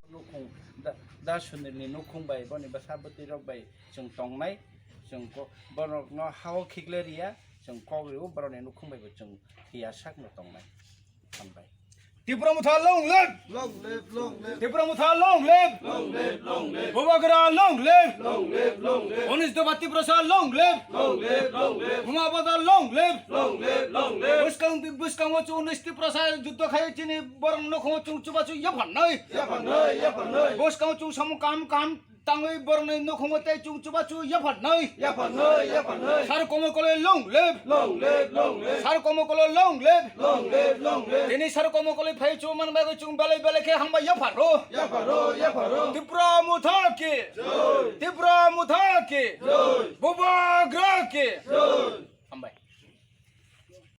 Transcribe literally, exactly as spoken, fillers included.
Nukhung, da, da Sunilni nukhung bai, boni bwsa bwtwi rok bai chwng tongnai, chwng ko-, borokno ha-o khiklai riya, chwng kok rio, borokni nukhung bai bo chwng phiya sakno tongnai. Hambai. Tipra Motha long live! Long live, long live. Tipra Motha long live! Long live, long live. Bubagra long live! Long live, long live. Unis Dopha Tiprasa long live! Long live, long live. Buma Badar long live! Long live, long live. Bwskang, bwskango chwng unis Tiprasa juddho khai chini borok nukhungo chwng chubachu yapharnai. Yapharnai, yapharnai. Bwskango chwng samung kaham kaham tangwi borokni nukhungo tei chwng chubachu yapharnai. Yapharnai, yapharnai. Sir Komol Koloi long live. Long live, long live. Sir Komol Koloi long live. Long live, long live. Tini Sir Komol Koloi phai chuman bai chwng belai belai khe hambai yapharo. Yapharo, yapharo. Tipra Motha ki. Jai. Tipra Motha ki. Jai. Bubagra ki. Jai.